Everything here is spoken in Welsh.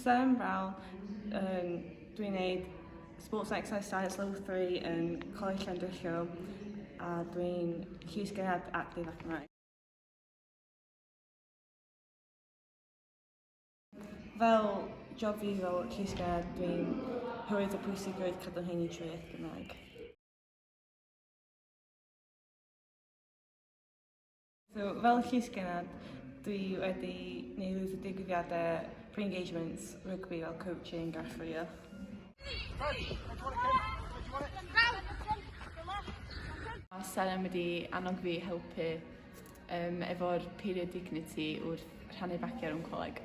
Seren Brown, um, dwi'n neud Sports and Exercise Science Level 3 yn Coleg Llandrillo a dwi'n llys-genad actif ac Cymraeg. Fel job fi fel llys-genad, dwi'n hyrwyddo pwysigrwydd cadw'n heini trwy iaith Gymraeg. So, fel llys-genad, dwi wedi gwneud lwyth o digwyddiadau pre-engagements rygbi fel coaching a chwilio. Mae Seren wedi annog fi helpu um, efo'r period dignity wrth rhannu bagiau rhwng coleg.